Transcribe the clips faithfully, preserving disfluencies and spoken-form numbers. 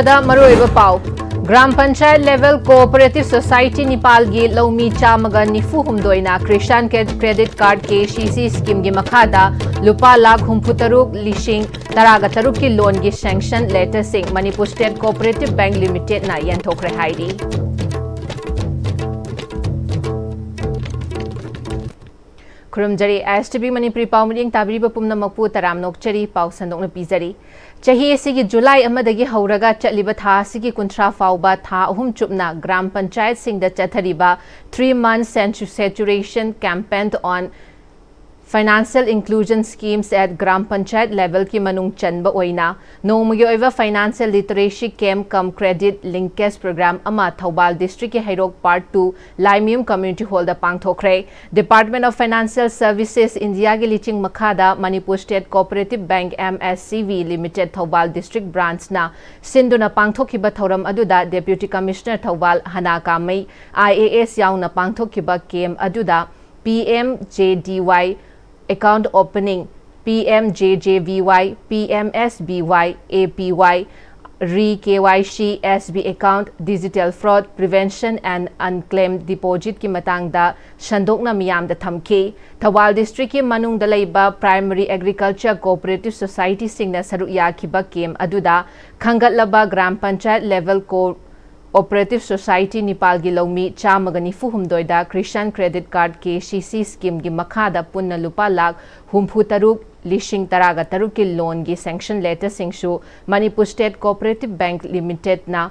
ꯗ ꯃꯔꯨꯑꯣꯏꯕ ꯄꯥꯎ꯫ Gram panchayat level cooperative society ꯅꯤꯄꯥꯜꯒꯤ ꯂꯧꯃꯤ ꯆꯥꯝꯃꯒ ꯅꯤꯐꯨ ꯍꯨꯝꯗꯣꯏꯅ Krishan ꯀ꯭ꯔꯦ-, credit card K C ꯁꯤ ꯁ꯭ꯀꯤꯝꯒꯤ ꯃꯈꯥꯗ ꯂꯨꯄꯥ ꯂꯥꯈ ꯍꯨꯝꯐꯨ ꯇꯔꯨꯛ ꯂꯤꯁꯤꯡ ꯇꯔꯥꯒ ꯇꯔꯨꯛꯀꯤ ꯂꯣꯟꯒꯤ ꯁꯦꯡꯁꯟ ꯂꯦꯇꯔꯁꯤꯡ ꯃꯅꯤꯄꯨꯔ ꯁ꯭ꯇꯦꯠ ꯀꯣꯑꯣꯄꯔꯦꯇꯤꯚ ꯕꯦꯡꯛ ꯂꯤꯃꯤꯇꯦꯗꯅ ꯌꯦꯟꯊꯣꯛꯈ꯭ꯔꯦ ꯍꯥꯏꯔꯤ꯫ ꯈꯨꯔꯨꯝꯖꯔꯤ꯫ I S T V Manipuri ꯄꯥꯎ ꯃꯤꯠꯌꯦꯡ ꯇꯥꯕꯤꯔꯤꯕ ꯄꯨꯝꯅꯃꯛꯄꯨ ꯇꯔꯥꯝꯅ ꯑꯣꯛꯆꯔꯤ꯫ ꯄꯥꯎ ꯁꯟꯗꯣꯛꯅ ꯄꯤꯖꯔꯤ꯫ ꯆꯍꯤ ꯑꯁꯤꯒꯤ ꯖꯨꯂꯥꯏ ꯑꯃꯗꯒꯤ ꯍꯧꯔꯒ ꯆꯠꯂꯤꯕ ꯊꯥ ꯑꯁꯤꯒꯤ ꯀꯨꯟꯊ꯭ꯔꯥ ꯐꯥꯎꯕ ꯊꯥ ꯑꯍꯨꯝ ꯆꯨꯞꯅ ꯒ꯭ꯔꯥꯝ ꯄꯟꯆꯥꯌꯠꯁꯤꯡꯗ ꯆꯠꯊꯔꯤꯕ three month sensitization campaign on financial inclusion schemes at gram panchayat ꯂꯦꯚꯦꯜꯒꯤ ꯃꯅꯨꯡ ꯆꯟꯕ ꯑꯣꯏꯅ ꯅꯣꯡꯃꯒꯤ ꯑꯣꯏꯕ financial literacy camp cum credit linkage programme ꯑꯃ ꯊꯧꯕꯥꯜ ꯗꯤꯁꯇ꯭ꯔꯤꯛꯀꯤ Heirok part two Laimayum community ꯍꯣꯜꯗ ꯄꯥꯡꯊꯣꯛꯈ꯭ꯔꯦ꯫ ꯗꯤꯄꯥꯔꯠꯃꯦꯟꯠ ꯑꯣꯐ ꯐꯥꯏꯅꯥꯟꯁꯤꯌꯦꯜ ꯁꯔꯚꯤꯁꯦꯁ ꯏꯟꯗꯤꯌꯥꯒꯤ ꯂꯤꯆꯤꯡ ꯃꯈꯥꯗ Manipur state cooperative bank, M S C B limited, Thoubal district ꯕ꯭ꯔꯥꯟꯆꯅ ꯁꯤꯟꯗꯨꯅ ꯄꯥꯡꯊꯣꯛꯈꯤꯕ ꯊꯧꯔꯝ ꯑꯗꯨꯗ ꯗꯦꯄ꯭ꯌꯨꯇꯤ commissioner Thoubal ꯍꯅꯥ ꯀꯥꯃꯩ, I A S ꯌꯥꯎꯅ ꯄꯥꯡꯊꯣꯛꯈꯤꯕ ꯀꯦꯝꯞ ꯑꯗꯨꯗ P M J D Y account opening, P M J J B Y, P M S B Y, A P Y, re K Y C, S B account, digital fraud prevention and unclaimed depositꯀꯤ ꯃꯇꯥꯡꯗ ꯁꯟꯗꯣꯛꯅ ꯃꯤꯌꯥꯝꯗ ꯊꯝꯈꯤ꯫ ꯊꯧꯕꯥꯜ ꯗꯤꯁꯇ꯭ꯔꯤꯛꯀꯤ ꯃꯅꯨꯡꯗ ꯂꯩꯕ primary agriculture cooperative ꯁꯣꯁꯥꯏꯇꯤꯁꯤꯡꯅ ꯁꯔꯨꯛ ꯌꯥꯈꯤꯕ camp ꯑꯗꯨꯗ ꯈꯟꯒꯠꯂꯕ ꯒ꯭ꯔꯥꯝ ꯄꯟꯆꯥꯌꯠ ꯂꯦꯚꯦꯜ ꯀꯣ-, ꯀꯣꯑꯣꯄꯔꯦꯇꯤꯚ ꯁꯣꯁꯥꯏꯇꯤ ꯅꯤꯄꯥꯜꯒꯤ ꯂꯧꯃꯤ ꯆꯥꯝꯃꯒ ꯅꯤꯐꯨ ꯍꯨꯝꯗꯣꯏꯗ Krishan credit card K C ꯁꯤ ꯁ꯭ꯀꯤꯝꯒꯤ ꯃꯈꯥꯗ ꯄꯨꯟꯅ ꯂꯨꯄꯥ ꯂꯥꯈ ꯍꯨꯝꯐꯨ ꯇꯔꯨꯛ ꯂꯤꯁꯤꯡ ꯇꯔꯥꯒ ꯇꯔꯨꯛꯀꯤ ꯂꯣꯟꯒꯤ ꯁꯦꯡꯁꯟ ꯂꯦꯇꯔꯁꯤꯡꯁꯨ ꯃꯅꯤꯄꯨꯔ ꯁ꯭ꯇꯦꯠ ꯀꯣꯑꯣꯄꯔꯦꯇꯤꯚ ꯕꯦꯡꯛ ꯂꯤꯃꯤꯇꯦꯗꯅ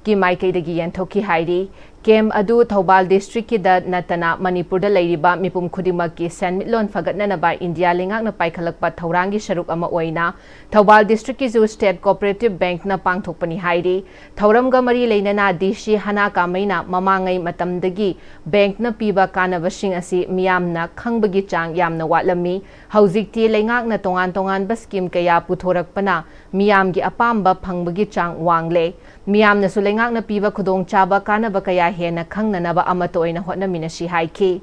ꯀꯤ ꯃꯥꯏꯀꯩꯗꯒꯤ ꯌꯦꯟꯊꯣꯛꯈꯤ ꯍꯥꯏꯔꯤ꯫ ꯀꯦꯝꯞ ꯑꯗꯨ ꯊꯧꯕꯥꯜ ꯗꯤꯁꯇ꯭ꯔꯤꯛꯀꯤꯗ ꯅꯠꯇꯅ ꯃꯅꯤꯄꯨꯔꯗ ꯂꯩꯔꯤꯕ ꯃꯤꯄꯨꯝ ꯈꯨꯗꯤꯡꯃꯛꯀꯤ ꯁꯦꯟꯃꯤꯠꯂꯣꯟ ꯐꯒꯠꯅꯅꯕ ꯏꯟꯗꯤꯌꯥ ꯂꯩꯉꯥꯛꯅ ꯄꯥꯏꯈꯠꯂꯛꯄ ꯊꯧꯔꯥꯡꯒꯤ ꯁꯔꯨꯛ ꯑꯃ ꯑꯣꯏꯅ ꯊꯧꯕꯥꯜ ꯗꯤꯁꯇ꯭ꯔꯤꯛꯀꯤꯁꯨ ꯁ꯭ꯇꯦꯠ ꯀꯣꯑꯣꯄꯔꯦꯇꯤꯚ ꯕꯦꯡꯛꯅ ꯄꯥꯡꯊꯣꯛꯄꯅꯤ ꯍꯥꯏꯔꯤ꯫ ꯊꯧꯔꯝꯒ ꯃꯔꯤ ꯂꯩꯅꯅ ꯗꯤ ꯁꯤ ꯍꯅꯥ ꯀꯥꯃꯩꯅ ꯃꯃꯥꯡꯉꯩ ꯃꯇꯝꯗꯒꯤ ꯕꯦꯡꯛꯅ ꯄꯤꯕ ꯀꯥꯟꯅꯕꯁꯤꯡ ꯑꯁꯤ ꯃꯤꯌꯥꯝꯅ ꯈꯪꯕꯒꯤ ꯆꯥꯡ ꯌꯥꯝꯅ ꯋꯥꯠꯂꯝꯃꯤ꯫ ꯍꯧꯖꯤꯛꯇꯤ ꯂꯩꯉꯥꯛꯅ ꯇꯣꯉꯥꯟ ꯇꯣꯉꯥꯟꯕ ꯁ꯭ꯀꯤꯝ ꯀꯌꯥ ꯄꯨꯊꯣꯔꯛꯄꯅ ꯃꯤꯌꯥꯝꯒꯤ ꯑꯄꯥꯝꯕ ꯐꯪꯕꯒꯤ ꯆꯥꯡ ꯋꯥꯡꯂꯦ꯫ ꯃꯤꯌꯥꯝꯅꯁꯨ ꯂꯩꯉꯥꯛꯅ ꯄꯤꯕ ꯈꯨꯗꯣꯡꯆꯥꯕ ꯀꯥꯟꯅꯕ ꯀꯌꯥ ꯍꯦꯟꯅ ꯈꯪꯅꯅꯕ ꯑꯃꯠꯇ ꯑꯣꯏꯅ ꯍꯣꯠꯅꯃꯤꯟꯅꯁꯤ ꯍꯥꯏꯈꯤ꯫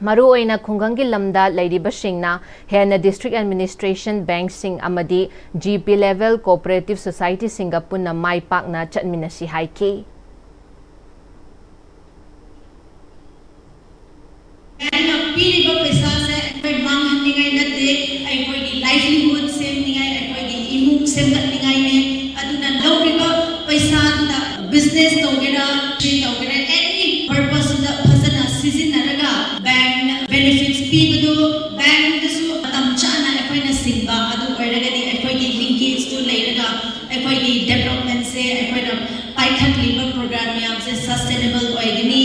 ꯃꯔꯨꯑꯣꯏꯅ ꯈꯨꯡꯒꯪꯒꯤ ꯂꯝꯗ ꯂꯩꯔꯤꯕꯁꯤꯡꯅ ꯍꯦꯟꯅ district administration, bank ꯁꯤꯡ ꯑꯃꯗꯤ G P level cooperative society ꯁꯤꯡꯒ ꯄꯨꯟꯅ ꯃꯥꯏ ꯄꯥꯛꯅ ꯆꯠꯃꯤꯟꯅꯁꯤ ꯍꯥꯏꯈꯤ꯫ ꯑꯩꯅ ꯄꯤꯔꯤꯕ ꯄꯩꯁꯥꯁꯦ ꯑꯩꯈꯣꯏ ꯃꯥꯡꯍꯟꯅꯤꯡꯉꯥꯏ ꯅꯠꯇꯦ, ꯑꯩꯈꯣꯏꯒꯤ livelihood ꯁꯦꯝꯅꯤꯡꯉꯥꯏ, ꯑꯩꯈꯣꯏꯒꯤ ꯏꯃꯨꯡ ꯁꯦꯝꯒꯠꯅꯤꯡꯉꯥꯏꯅꯦ꯫ ꯑꯗꯨꯅ ꯂꯧꯔꯤꯕ ꯄꯩꯁꯥꯗꯨꯅ business ꯇꯧꯒꯦꯔꯥ, ꯀꯔꯤ ꯇꯧꯒꯦꯔꯥ, any purpose ꯗ ꯐꯖꯅ ꯁꯤꯖꯤꯟꯅꯔꯒ bank ꯅ benefits ꯄꯤꯕꯗꯨ, bank ꯗꯁꯨ ꯃꯇꯝ ꯆꯥꯅ ꯑꯩꯈꯣꯏꯅ ꯁꯤꯟꯕ ꯑꯗꯨ ꯑꯣꯏꯔꯒꯗꯤ ꯑꯩꯈꯣꯏꯒꯤ linkage ꯇꯨ ꯂꯩꯔꯒ ꯑꯩꯈꯣꯏꯒꯤ development ꯁꯦ, ꯑꯩꯈꯣꯏꯅ ꯄꯥꯏꯈꯠꯂꯤꯕ program ꯃꯌꯥꯝꯁꯦ sustainable ꯑꯣꯏꯒꯅꯤ꯫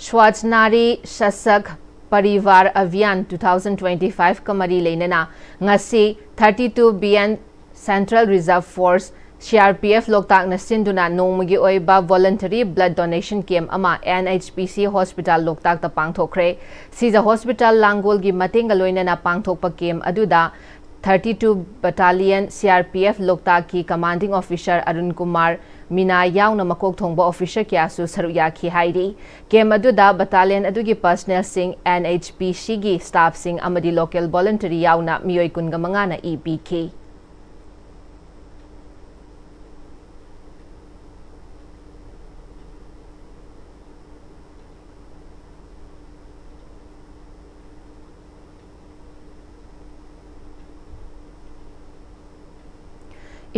Swachh Nari Sashakt Parivar Abhiyan two thousand twenty-five ꯀ ꯃꯔꯤ ꯂꯩꯅꯅ ꯉꯁꯤ thirty-two B N Central Reserve Force, C R P F ꯂꯣꯛꯇꯥꯛꯅ ꯁꯤꯟꯗꯨꯅ ꯅꯣꯡꯃꯒꯤ ꯑꯣꯏꯕ voluntary blood donation camp ꯑꯃ N H P C Hospital ꯂꯣꯛꯇꯥꯛꯇ ꯄꯥꯡꯊꯣꯛꯈ꯭ꯔꯦ꯫ ꯁꯤꯖ Hospital ꯂꯥꯡꯒꯣꯜꯒꯤ ꯃꯇꯦꯡꯒ ꯂꯣꯏꯅꯅ ꯄꯥꯡꯊꯣꯛꯄ camp ꯑꯗꯨꯗ thirty-two Battalion C R P F ꯂꯣꯛꯇꯥꯛꯀꯤ commanding officer ꯑꯔꯨꯟ ꯀꯨꯃꯥꯔ ꯃꯤꯅꯥ ꯌꯥꯎꯅ ꯃꯀꯣꯛ ꯊꯣꯡꯕ officer ꯀꯌꯥꯁꯨ ꯁꯔꯨꯛ ꯌꯥꯈꯤ ꯍꯥꯏꯔꯤ꯫ Camp ꯑꯗꯨꯗ battalion ꯑꯗꯨꯒꯤ personnel ꯁꯤꯡ, N H P C ꯒꯤ staff ꯁꯤꯡ ꯑꯃꯗꯤ local voluntary ꯌꯥꯎꯅ ꯃꯤꯑꯣꯏ ꯀꯨꯟꯒ ꯃꯉꯥꯅ ꯏ ꯄꯤꯈꯤ꯫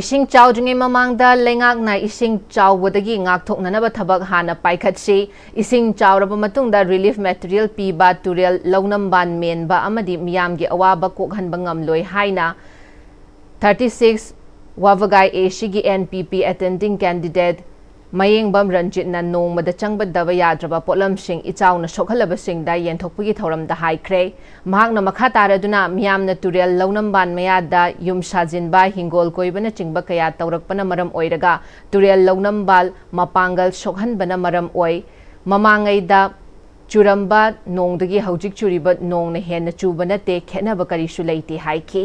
ꯏꯁꯤꯡ ꯆꯥꯎꯗ꯭ꯔꯤꯉꯩ ꯃꯃꯥꯡꯗ ꯂꯩꯉꯥꯛꯅ ꯏꯁꯤꯡ ꯆꯥꯎꯕꯗꯒꯤ ꯉꯥꯛꯊꯣꯛꯅꯅꯕ ꯊꯕꯛ ꯍꯥꯟꯅ ꯄꯥꯏꯈꯠꯁꯤ꯫ ꯏꯁꯤꯡ ꯆꯥꯎꯔꯕ ꯃꯇꯨꯡꯗ relief material ꯄꯤꯕ, ꯇꯨꯔꯦꯜ ꯂꯧꯅꯝꯕꯥꯟ ꯃꯦꯟꯕ ꯑꯃꯗꯤ ꯃꯤꯌꯥꯝꯒꯤ ꯑꯋꯥꯕ ꯀꯣꯛꯍꯟꯕ ꯉꯝꯂꯣꯏ ꯍꯥꯏꯅ thirty-six Wavagai A C ꯒꯤ N P P attending candidate ꯃꯌꯦꯡꯕꯝ ꯔꯟꯖꯤꯠꯅ ꯅꯣꯡꯃꯗ ꯆꯪꯕꯗꯕ ꯌꯥꯗ꯭ꯔꯕ ꯄꯣꯠꯂꯝꯁꯤꯡ ꯏꯆꯥꯎꯅ ꯁꯣꯛꯍꯜꯂꯕꯁꯤꯡꯗ ꯌꯦꯟꯊꯣꯛꯄꯒꯤ ꯊꯧꯔꯝꯗ ꯍꯥꯏꯈ꯭ꯔꯦ꯫ ꯃꯍꯥꯛꯅ ꯃꯈꯥ ꯇꯥꯔꯗꯨꯅ ꯃꯤꯌꯥꯝꯅ ꯇꯨꯔꯦꯜ ꯂꯧꯅꯝꯕꯥꯟ ꯃꯌꯥꯗ ꯌꯨꯝ ꯁꯥꯖꯤꯟꯕ, ꯍꯤꯡꯒꯣꯜ ꯀꯣꯏꯕꯅꯆꯤꯡꯕ ꯀꯌꯥ ꯇꯧꯔꯛꯄꯅ ꯃꯔꯝ ꯑꯣꯏꯔꯒ ꯇꯨꯔꯦꯜ ꯂꯧꯅꯝꯕꯥꯟ ꯃꯄꯥꯡꯒꯜ ꯁꯣꯛꯍꯟꯕꯅ ꯃꯔꯝ ꯑꯣꯏ꯫ ꯃꯃꯥꯡꯉꯩꯗ ꯆꯨꯔꯝꯕ ꯅꯣꯡꯗꯒꯤ ꯍꯧꯖꯤꯛ ꯆꯨꯔꯤꯕ ꯅꯣꯡꯅ ꯍꯦꯟꯅ ꯆꯨꯕ ꯅꯠꯇꯦ, ꯈꯦꯠꯅꯕ ꯀꯔꯤꯁꯨ ꯂꯩꯇꯦ ꯍꯥꯏꯈꯤ꯫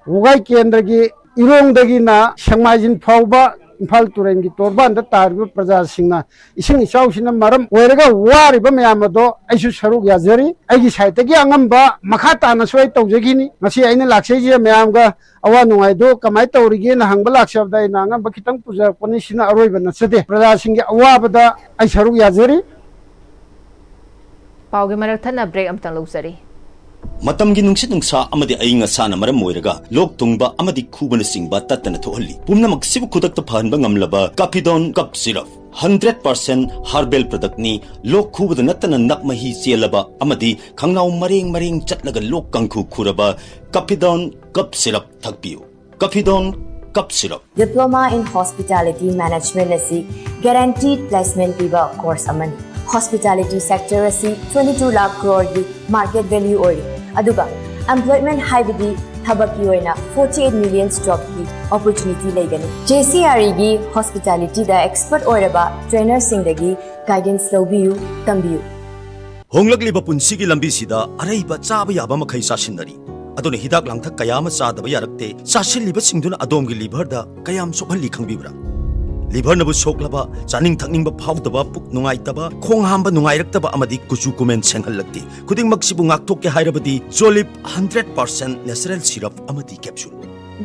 ꯋꯥꯒꯥꯏ ꯀꯦꯟꯗ꯭ꯔꯒꯤ ꯏꯔꯣꯡꯗꯒꯤꯅ ꯁꯦꯛꯃꯥꯏꯖꯤꯟ ꯐꯥꯎꯕ ꯏꯝꯐꯥꯜ ꯇꯨꯔꯦꯜꯒꯤ ꯇꯣꯔꯕꯥꯟꯗ ꯇꯥꯔꯤꯕ ꯄ꯭ꯔꯖꯥꯁꯤꯡꯅ ꯏꯁꯤꯡ ꯏꯆꯥꯎꯁꯤꯅ ꯃꯔꯝ ꯑꯣꯏꯔꯒ ꯋꯥꯔꯤꯕ ꯃꯌꯥꯝ ꯑꯗꯣ ꯑꯩꯁꯨ ꯁꯔꯨꯛ ꯌꯥꯖꯔꯤ꯫ ꯑꯩꯒꯤ ꯁꯥꯏꯠꯇꯒꯤ ꯑꯉꯝꯕ ꯃꯈꯥ ꯇꯥꯅꯁꯨ ꯑꯩ ꯇꯧꯖꯈꯤꯅꯤ꯫ ꯉꯁꯤ ꯑꯩꯅ ꯂꯥꯛꯆꯩꯁꯦ ꯃꯌꯥꯝꯒ ꯑꯋꯥ ꯅꯨꯡꯉꯥꯏꯗꯣ ꯀꯃꯥꯏꯅ ꯇꯧꯔꯤꯒꯦꯅ ꯍꯪꯕ ꯂꯥꯛꯆꯕꯗ ꯑꯩꯅ ꯑꯉꯝꯕ ꯈꯤꯇꯪ ꯄꯨꯖꯔꯛꯄꯅꯤ꯫ ꯁꯤꯅ ꯑꯔꯣꯏꯕ ꯅꯠꯆꯗꯦ꯫ ꯄ꯭ꯔꯖꯥꯁꯤꯡꯒꯤ ꯑꯋꯥꯕꯗ ꯑꯩ ꯁꯔꯨꯛ ꯌꯥꯖꯔꯤ꯫ ꯄꯥꯎꯒꯤ ꯃꯔꯛ ꯊꯠꯅ ꯕ꯭ꯔꯦꯛ ꯑꯃꯇꯪ ꯂꯧꯖꯔꯤ꯫ ꯃꯇꯝꯒꯤ ꯅꯨꯡꯁꯤꯠ ꯅꯨꯡꯁꯥ ꯑꯃꯗꯤ ꯑꯏꯪ ꯑꯁꯥꯅ ꯃꯔꯝ ꯑꯣꯏꯔꯒ ꯂꯣꯛ ꯊꯨꯡꯕ ꯑꯃꯗꯤ ꯈꯨꯕꯅꯆꯤꯡꯕ ꯇꯠꯇꯅ ꯊꯣꯛꯍꯜꯂꯤ꯫ ꯄꯨꯝꯅꯃꯛꯁꯤꯕꯨ ꯈꯨꯗꯛꯇ ꯐꯍꯟꯕ ꯉꯝꯂꯕ Kaphidon cough syrup. Hundred percent herbal ꯄ꯭ꯔꯗꯛꯅꯤ꯫ ꯂꯣꯛ ꯈꯨꯕꯗ ꯅꯠꯇꯅ ꯅꯞ ꯃꯍꯤ ꯆꯦꯜꯂꯕ ꯑꯃꯗꯤ ꯈꯪꯅꯥꯎ ꯃꯔꯦꯡ ꯃꯔꯦꯡ ꯆꯠꯂꯒ ꯂꯣꯛ ꯀꯥꯡꯈꯨ ꯈꯨꯔꯕ ꯀꯥꯐꯤꯗꯣꯟ ꯀꯞ ꯁꯤꯔꯞ ꯊꯛꯄꯤꯌꯨ꯫ Kaphidon cough syrup. Diploma in Hospitality Management ꯑꯁꯤ guaranteed placement ꯄꯤꯕ course ꯑꯃꯅꯤ꯫ Hospitality sector ꯑꯁꯤ twenty two lakh crore ꯒꯤ market value ꯑꯣꯏꯔꯤ, ꯑꯗꯨꯒ employment ꯍꯥꯏꯕꯗꯤ ꯊꯕꯛꯀꯤ ꯑꯣꯏꯅ forty eight million job ꯀꯤ opportunity ꯂꯩꯒꯅꯤ꯫ J C R E ꯒꯤ hospitality ꯗ expert ꯑꯣꯏꯔꯕ trainer ꯁꯤꯡꯗꯒꯤ guidance ꯂꯧꯕꯤꯌꯨ, ꯇꯝꯕꯤꯌꯨ꯫ ꯍꯣꯡꯂꯛꯂꯤꯕ ꯄꯨꯟꯁꯤꯒꯤ ꯂꯝꯕꯤꯁꯤꯗ ꯑꯔꯩꯕ ꯆꯥꯕ ꯌꯥꯕ ꯃꯈꯩ ꯆꯥꯁꯤꯟꯅꯔꯤ꯫ ꯑꯗꯨꯅ ꯍꯤꯗꯥꯛ ꯂꯥꯡꯊꯛ ꯀꯌꯥ ꯑꯃ ꯆꯥꯗꯕ ꯌꯥꯔꯛꯇꯦ꯫ ꯆꯥꯁꯤꯜꯂꯤꯕꯁꯤꯡꯗꯨꯅ ꯑꯗꯣꯝꯒꯤ liver ꯗ ꯀꯌꯥꯝ ꯁꯣꯛꯍꯜꯂꯤ ꯈꯪꯕꯤꯕ꯭ꯔꯥ? Liver ꯅꯕꯨ ꯁꯣꯛꯂꯕ, ꯆꯥꯅꯤꯡ ꯊꯛꯅꯤꯡꯕ ꯐꯥꯎꯗꯕ, ꯄꯨꯛ ꯅꯨꯡꯉꯥꯏꯇꯕ, ꯈꯣꯡ ꯍꯥꯝꯕ ꯅꯨꯡꯉꯥꯏꯔꯛꯇꯕ ꯑꯃꯗꯤ ꯀꯨꯆꯨ ꯀꯨꯃꯦꯟ ꯁꯦꯡꯍꯜꯂꯛꯇꯦ꯫ ꯈꯨꯗꯤꯡꯃꯛꯁꯤꯕꯨ ꯉꯥꯛꯊꯣꯛꯀꯦ ꯍꯥꯏꯔꯕꯗꯤ Jolib hundred percent natural syrup ꯑꯃꯗꯤ capsule꯫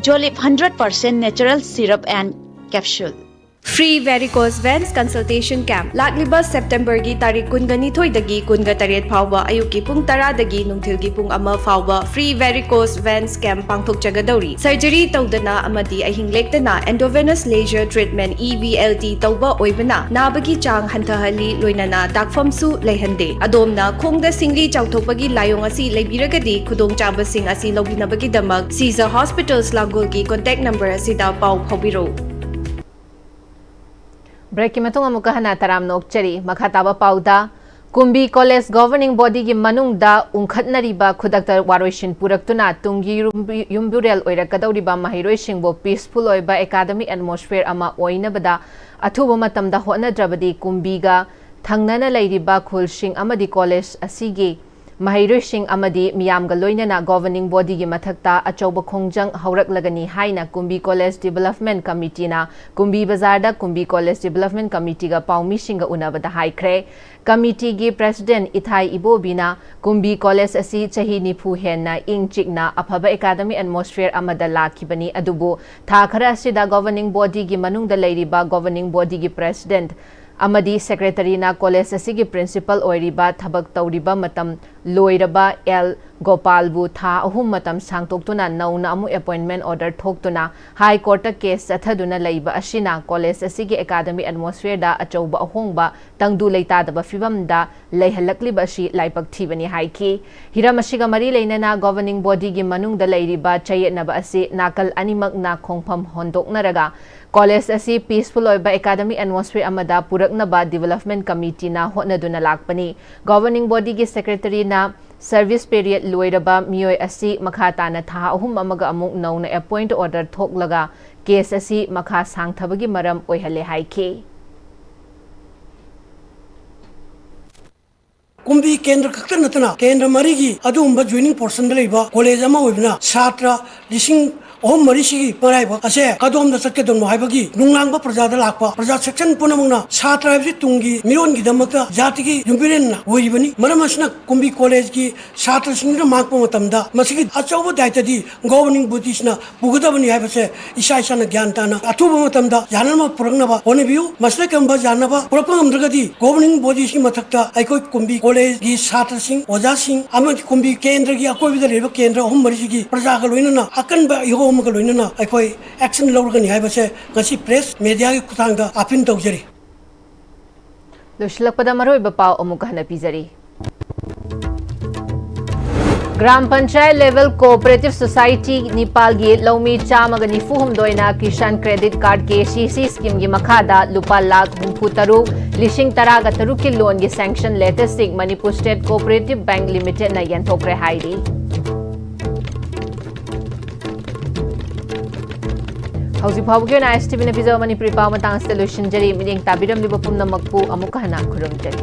Jolib hundred percent natural syrup and capsule꯫ Free varicose veins consultation camp ꯂꯥꯛꯂꯤꯕ September ꯒꯤ ꯇꯥꯔꯤꯛ ꯀꯨꯟꯒ ꯅꯤꯊꯣꯏꯗꯒꯤ ꯀꯨꯟꯒ ꯇꯔꯦꯠ ꯐꯥꯎꯕ ꯑꯌꯨꯛꯀꯤ ꯄꯨꯡ ꯇꯔꯥꯗꯒꯤ ꯅꯨꯡꯊꯤꯜꯒꯤ ꯄꯨꯡ ꯑꯃ ꯐꯥꯎꯕ free varicose veins camp ꯄꯥꯡꯊꯣꯛꯆꯒꯗꯧꯔꯤ꯫ Surgery ꯇꯧꯗꯅ ꯑꯃꯗꯤ ꯑꯍꯤꯡ ꯂꯦꯛꯇꯅ endovenous laser treatment, E V L T, ꯇꯧꯕ ꯑꯣꯏꯕꯅ ꯅꯥꯕꯒꯤ ꯆꯥꯡ ꯍꯟꯊꯍꯜꯂꯤ, ꯂꯣꯏꯅꯅ ꯗꯥꯛꯐꯝꯁꯨ ꯂꯩꯍꯟꯗꯦ꯫ ꯑꯗꯣꯝꯅ ꯈꯣꯡꯗ ꯁꯤꯡꯂꯤ ꯆꯥꯎꯊꯣꯛꯄꯒꯤ ꯂꯥꯏꯑꯣꯡ ꯑꯁꯤ ꯂꯩꯕꯤꯔꯒꯗꯤ ꯈꯨꯗꯣꯡꯆꯥꯕꯁꯤꯡ ꯑꯁꯤ ꯂꯧꯕꯤꯅꯕꯒꯤꯗꯃꯛ Caesar Hospitals ꯂꯥꯡꯒꯣꯜꯒꯤ contact number ꯑꯁꯤꯗ ꯄꯥꯎ ꯐꯥꯎꯕꯤꯔꯛꯎ꯫ Break ꯀꯤ ꯃꯇꯨꯡ ꯑꯃꯨꯛꯀ ꯍꯟꯅ ꯇꯔꯥꯝꯅ ꯑꯣꯛꯆꯔꯤ꯫ ꯃꯈꯥ ꯇꯥꯕ ꯄꯥꯎꯗ, ꯀꯨꯝꯕꯤ College Governing Body ꯒꯤ ꯃꯅꯨꯡꯗ ꯎꯪꯈꯠꯅꯔꯤꯕ ꯈꯨꯗꯛꯇ ꯋꯥꯔꯣꯏꯁꯤꯟ ꯄꯨꯔꯛꯇꯨꯅ ꯇꯨꯡꯒꯤ ꯌꯨꯝꯕꯤ-, ꯌꯨꯝꯕꯤꯔꯦꯜ ꯑꯣꯏꯔꯛꯀꯗꯧꯔꯤꯕ ꯃꯍꯩꯔꯣꯏꯁꯤꯡꯕꯨ peaceful ꯑꯣꯏꯕ academic atmosphere ꯑꯃ ꯑꯣꯏꯅꯕꯗ ꯑꯊꯨꯕ ꯃꯇꯝꯗ ꯍꯣꯠꯅꯗ꯭ꯔꯕꯗꯤ ꯀꯨꯝꯕꯤꯒ ꯊꯪꯅꯅ ꯂꯩꯔꯤꯕ ꯈꯨꯜꯁꯤꯡ ꯑꯃꯗꯤ college ꯑꯁꯤꯒꯤ ꯃꯍꯩꯔꯣꯏꯁꯤꯡ ꯑꯃꯗꯤ ꯃꯤꯌꯥꯝꯒ ꯂꯣꯏꯅꯅ governing bodyꯒꯤ ꯃꯊꯛꯇ ꯑꯆꯧꯕ ꯈꯣꯡꯖꯪ ꯍꯧꯔꯛꯂꯒꯅꯤ ꯍꯥꯏꯅ ꯀꯨꯝꯕꯤ College Development Committeeꯅ ꯀꯨꯝꯕꯤ ꯕꯖꯥꯔꯗ ꯀꯨꯝꯕꯤ College Development Committeeꯒ ꯄꯥꯎꯃꯤꯁꯤꯡꯒ ꯎꯅꯕꯗ ꯍꯥꯏꯈ꯭ꯔꯦ꯫ Committeeꯒꯤ President ꯏꯊꯥꯏ ꯏꯕꯣꯕꯤꯅ ꯀꯨꯝꯕꯤ College ꯑꯁꯤ ꯆꯍꯤ ꯅꯤꯐꯨ ꯍꯦꯟꯅ ꯏꯪ ꯆꯤꯛꯅ ꯑꯐꯕ academic atmosphere ꯑꯃꯗ ꯂꯥꯛꯈꯤꯕꯅꯤ, ꯑꯗꯨꯕꯨ ꯊꯥ ꯈꯔ ꯑꯁꯤꯗ governing bodyꯒꯤ ꯃꯅꯨꯡꯗ ꯂꯩꯔꯤꯕ governing bodyꯒꯤ President ꯑꯃꯗꯤ Secretaryꯅ college ꯑꯁꯤꯒꯤ principal ꯑꯣꯏꯔꯤꯕ ꯊꯕꯛ ꯇꯧꯔꯤꯕ ꯃꯇꯝ ꯂꯣꯏꯔꯕ ꯑꯦꯜ ꯒꯣꯄꯥꯜꯕꯨ ꯊꯥ ꯑꯍꯨꯝ ꯃꯇꯝ ꯁꯥꯡꯗꯣꯛꯇꯨꯅ ꯅꯧꯅ ꯑꯃꯨꯛ appointment order ꯊꯣꯛꯇꯨꯅ High Courtꯇ case ꯆꯠꯊꯗꯨꯅ ꯂꯩꯕ ꯑꯁꯤꯅ college ꯑꯁꯤꯒꯤ academic atmosphereꯗ ꯑꯆꯧꯕ ꯑꯍꯣꯡꯕ ꯇꯪꯗꯨ ꯂꯩꯇꯥꯗꯕ ꯐꯤꯚꯝꯗ ꯂꯩꯍꯜꯂꯛꯂꯤꯕ ꯑꯁꯤ ꯂꯥꯏꯕꯛ ꯊꯤꯕꯅꯤ ꯍꯥꯏꯈꯤ꯫ ꯍꯤꯔꯝ ꯑꯁꯤꯒ ꯃꯔꯤ ꯂꯩꯅꯅ governing bodyꯒꯤ ꯃꯅꯨꯡꯗ ꯂꯩꯔꯤꯕ ꯆꯌꯦꯠꯅꯕ ꯑꯁꯤ ꯅꯥꯀꯜ ꯑꯅꯤꯃꯛꯅ ꯈꯣꯡꯐꯝ ꯍꯣꯟꯗꯣꯛꯅꯔꯒ college ꯑꯁꯤ peaceful ꯑꯣꯏꯕ academic atmosphere ꯑꯃꯗ ꯄꯨꯔꯛꯅꯕ Development Committeeꯅ ꯍꯣꯠꯅꯗꯨꯅ ꯂꯥꯛꯄꯅꯤ꯫ Governing bodyꯒꯤ Secretaryꯅ service period ꯂꯣꯏꯔꯕ ꯃꯤꯑꯣꯏ ꯑꯁꯤ ꯃꯈꯥ ꯇꯥꯅ ꯊꯥ ꯑꯍꯨꯝ ꯑꯃꯒ ꯑꯃꯨꯛ ꯅꯧꯅ appoint order ꯊꯣꯛꯂꯒ case ꯑꯁꯤ ꯃꯈꯥ ꯁꯥꯡꯊꯕꯒꯤ ꯃꯔꯝ ꯑꯣꯏꯍꯜꯂꯦ ꯍꯥꯏꯈꯤ꯫ ꯀꯨꯝꯕꯤ ꯀꯦꯟꯗ꯭ꯔ ꯈꯛꯇ ꯅꯠꯇꯅ ꯀꯦꯟꯗ꯭ꯔ ꯃꯔꯤꯒꯤ ꯑꯗꯨꯒꯨꯝꯕ joining portionꯗ ꯂꯩꯕ college ꯑꯃ ꯑꯣꯏꯕꯅ ꯁꯥꯇ꯭ꯔ ꯂꯤꯁꯤꯡ ꯑꯍꯨꯝ ꯃꯔꯤꯁꯤꯒꯤ ꯃꯔꯥꯏꯕꯛ ꯑꯁꯦ ꯀꯗꯣꯝꯗ ꯆꯠꯀꯗꯕꯅꯣ ꯍꯥꯏꯕꯒꯤ ꯅꯨꯡꯅꯥꯡꯕ ꯄ꯭ꯔꯖꯥꯗ ꯂꯥꯛꯄ꯫ ꯄ꯭ꯔꯖꯥ section ꯄꯨꯝꯅꯃꯛꯅ ꯁꯥꯇ꯭ꯔ ꯍꯥꯏꯕꯁꯤ ꯇꯨꯡꯒꯤ ꯃꯤꯔꯣꯟꯒꯤꯗꯃꯛꯇ ꯖꯥꯇꯤꯒꯤ ꯌꯨꯝꯕꯤꯔꯦꯟꯅ ꯑꯣꯏꯔꯤꯕꯅꯤ꯫ ꯃꯔꯝ ꯑꯁꯤꯅ ꯀꯨꯝꯕꯤ collegeꯀꯤ ꯁꯥꯇ꯭ꯔꯁꯤꯡꯗꯨꯅ ꯃꯥꯡꯉꯛꯄ ꯃꯇꯝꯗ ꯃꯁꯤꯒꯤ ꯑꯆꯧꯕ ꯗꯥꯏꯇꯗꯤ governing bodyꯁꯤꯅ ꯄꯨꯒꯗꯕꯅꯤ ꯍꯥꯏꯕꯁꯦ ꯏꯁꯥ ꯏꯁꯥꯅ ꯒ꯭ꯌꯥꯟ ꯇꯥꯅ ꯑꯊꯨꯕ ꯃꯇꯝꯗ ꯌꯥꯅꯅꯕ ꯄꯨꯔꯛꯅꯕ ꯍꯣꯠꯅꯕꯤꯌꯨ꯫ ꯃꯁꯤꯗ ꯀꯔꯝꯕ ꯌꯥꯅꯕ ꯄꯨꯔꯛꯄ ꯉꯝꯗ꯭ꯔꯒꯗꯤ governing bodyꯁꯤꯒꯤ ꯃꯊꯛꯇ ꯑꯩꯈꯣꯏ ꯀꯨꯝꯕꯤ collegeꯀꯤ ꯁꯥꯇ꯭ꯔꯁꯤꯡ, ꯑꯣꯖꯥꯁꯤꯡ ꯑꯃꯗꯤ ꯀꯨꯝꯕꯤ ꯀꯦꯟꯗ꯭ꯔꯒꯤ ꯑꯀꯣꯏꯕꯗ ꯂꯩꯔꯤꯕ ꯀꯦꯟꯗ꯭ꯔ ꯑꯍꯨꯝ ꯃꯔꯤꯁꯤꯒꯤ ꯄ꯭ꯔꯖꯥꯒ ꯂꯣꯏꯅꯅ ꯑꯀꯟꯕ ꯏꯍꯧ ꯑꯃꯒ ꯂꯣꯏꯅꯅ ꯑꯩꯈꯣꯏ action ꯂꯧꯔꯒꯅꯤ ꯍꯥꯏꯕꯁꯦ ꯉꯁꯤ press mediaꯒꯤ ꯈꯨꯠꯊꯥꯡꯗ appeal ꯇꯧꯖꯔꯤ꯫ ꯂꯣꯏꯁꯤꯜꯂꯛꯄꯗ ꯃꯔꯨꯑꯣꯏꯕ ꯄꯥꯎ ꯑꯃꯨꯛ ꯍꯟꯅ ꯄꯤꯖꯔꯤ꯫ Gram panchayat level cooperative society ꯅꯤꯄꯥꯜꯒꯤ ꯂꯧꯃꯤ ꯆꯥꯝꯃꯒ ꯅꯤꯐꯨ ꯍꯨꯝꯗꯣꯏꯅ Kisan Credit Card, KCC schemeꯒꯤ ꯃꯈꯥꯗ ꯂꯨꯄꯥ ꯂꯥꯈ ꯍꯨꯝꯐꯨ ꯇꯔꯨꯛ, ꯂꯤꯁꯤꯡ ꯇꯔꯥꯒ ꯇꯔꯨꯛꯀꯤ loanꯒꯤ sanction letterꯁꯤꯡ Manipur State Cooperative Bank Limitedꯅ ꯌꯦꯟꯊꯣꯛꯈ꯭ꯔꯦ ꯍꯥꯏꯔꯤ꯫ ꯍꯧꯖꯤꯛ ꯐꯥꯎꯕꯒꯤ ꯑꯣꯏꯅ ISTVꯅ ꯄꯤꯖꯕ ꯃꯅꯤꯄꯨꯔꯤ ꯄꯥꯎ ꯃꯇꯥꯡ ꯑꯁꯤꯗ ꯂꯣꯏꯁꯤꯟꯖꯔꯤ꯫ ꯃꯤꯠꯌꯦꯡ ꯇꯥꯕꯤꯔꯝꯂꯤꯕ ꯄꯨꯝꯅꯃꯛꯄꯨ ꯑꯃꯨꯛꯀ ꯍꯟꯅ ꯈꯨꯔꯨꯝꯖꯔꯤ꯫